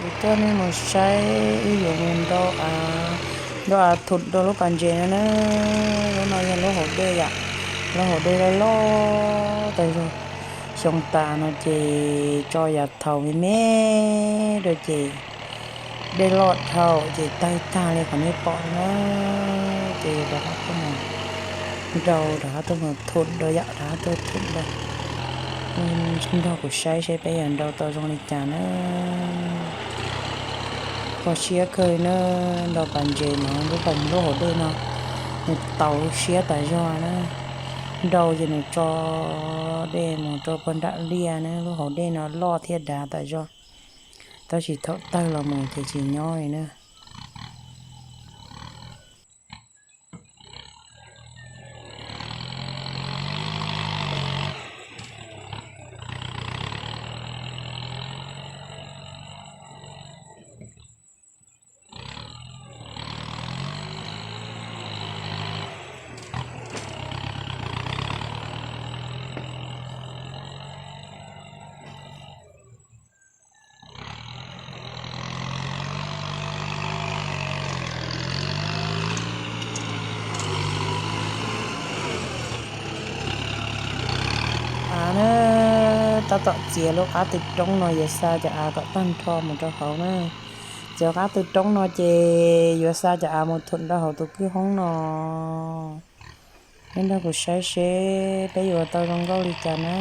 Kuv coj nej mus saib wb yuav mus nrau av, nrau av thum rau lub pas ntses no na. Lub no yog lub hauv dej yom, lub hauv dej loj loj tas zog. Xyoo tas no ces tso yav thaum me me rau ces dej loj dhau ces tawg tag li qhov nej pom na. Ces rov qab tuaj mus nrau, rov qab tuaj mus thum rau yom, rov qab tuaj thum rau. Nrog kuv saib seb peb yuav nrau tau zoo li cas na. Kho siab kawg na, nrau pas ntses no, lub pas lub hauv dej no nws tau siab tas zog na. Nrau ces nws tso dej mus rau puag nram liaj na, lub hauv dej no loj thiab dav tas zog. Tab sis thaum tawg los mus ces tsis nyob li na. Av na, tab tom txiav lub qab tw roob no yuav xa cov av kom tag nrho mus rau hauv na. Txiav qab tw roob no ces yuav xa cov av mus thum rau hauv tus kwj hoob no. Peb nrog kuv saib seb peb yuav tau zoo nkauj li cas na.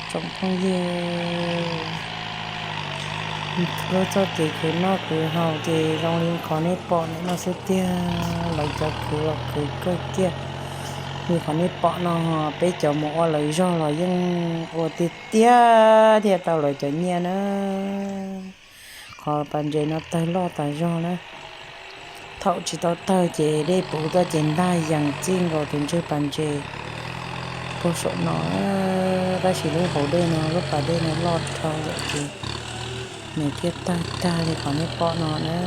Tsoom phooj ywg, lub txoj kev khwv noj khwv haus ces zoo li qhov nej pom ntawm no xwb tiag. Lawv cov khwv los khwv kawg kiag. Li qhov nej pom no, peb cov mus ua lawv zog los yeej ua tiag tiag thiaj tau lawv cov nyiaj na. Qhov pas ntses no tawg loj tas zog na. Thaum tsis tau tawg ces dej puv tuaj ces ntaj yees txij nkaus tus ntswg pas ntses puag saum no. Tab sis lub hauv dej no, lub pas dej no loj dhau lawm ces nws thiaj tawg tag li qhov nej pom no na.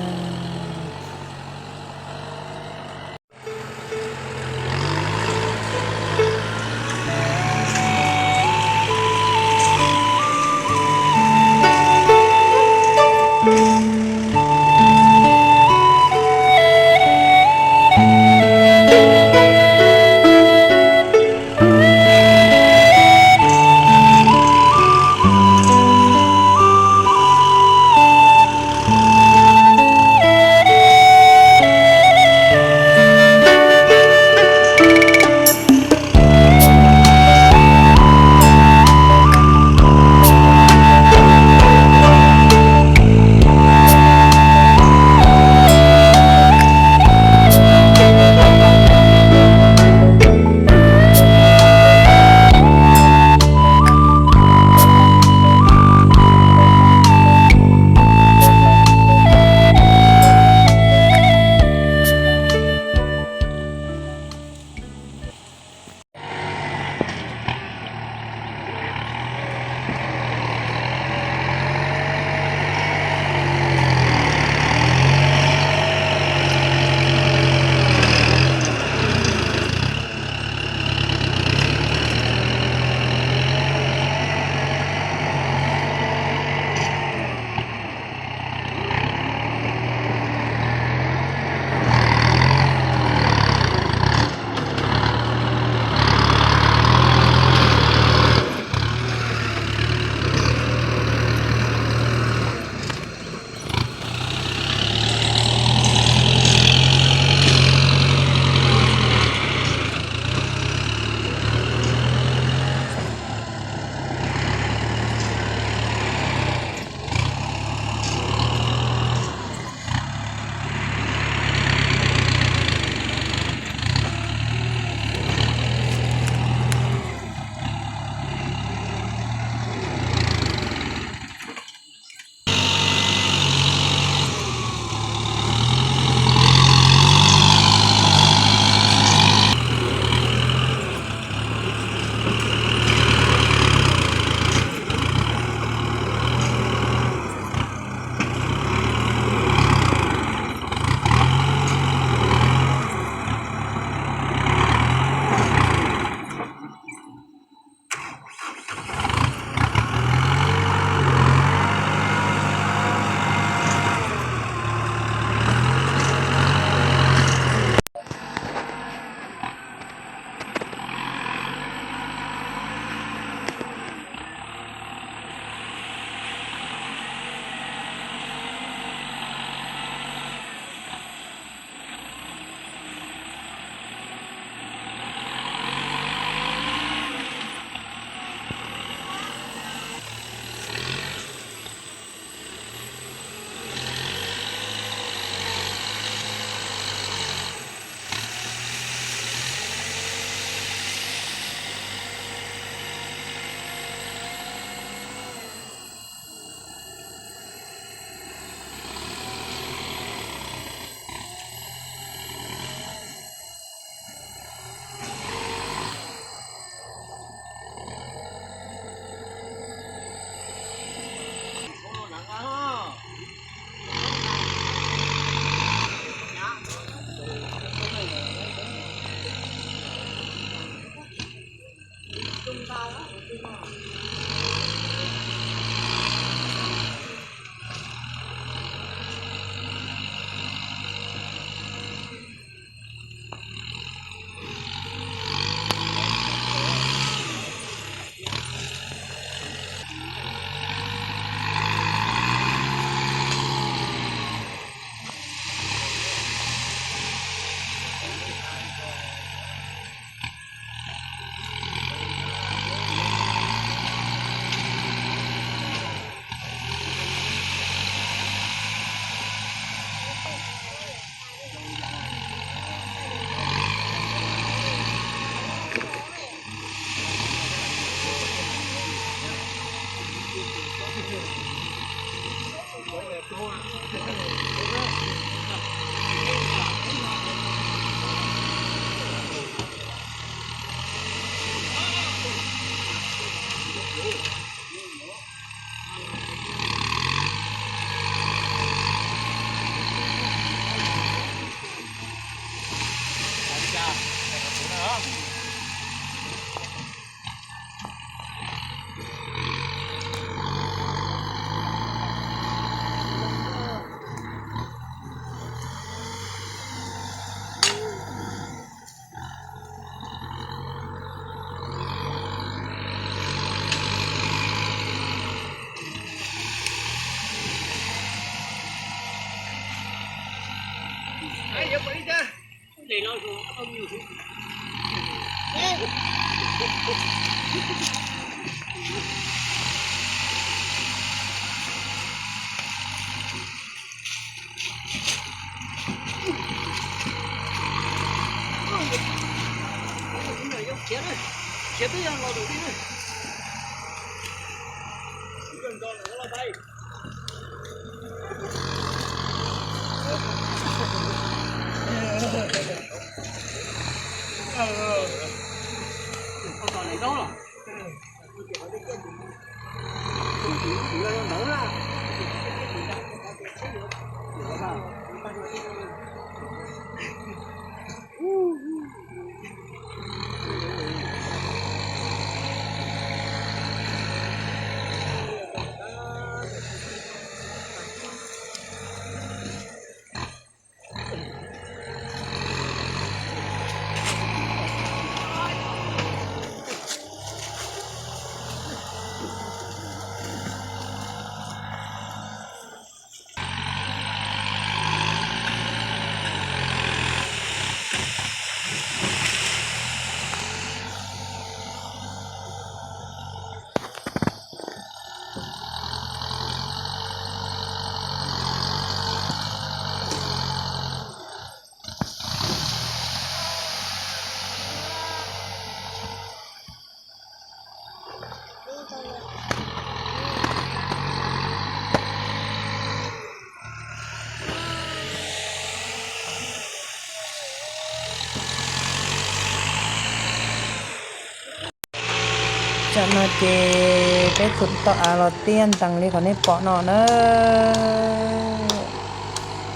Tsam no ces peb tus tau av los tiaj ntees li qhov nej pom no na.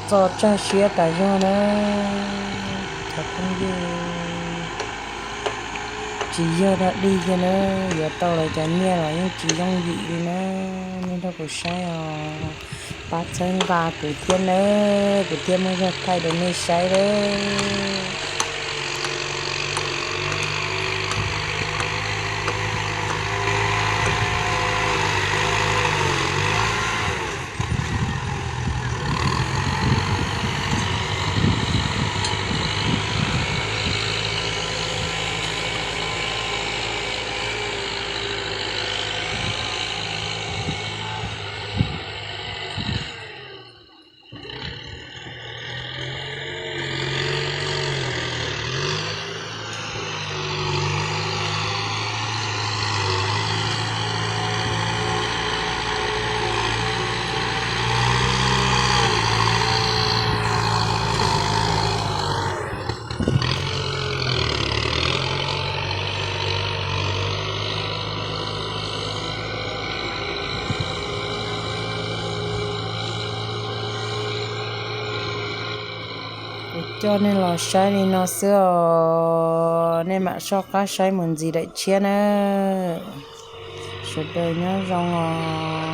Txog tsag siab tas zog na. Cov phooj ywg, tsis yog dog dig kiag na, yuav tau lawv cov nyiaj los yeej tsis yooj yim li na. Nej nrog kuv saib os, pab txhawb nqa kuv thiab nawb, kuv thiaj muaj zog thaij rau nej saib nawb. Kuv coj nej los saib li no xwb os, nej mam soj qab saib mus ntxiv daim tshiab nawb. Sawv daws nyob zoo os.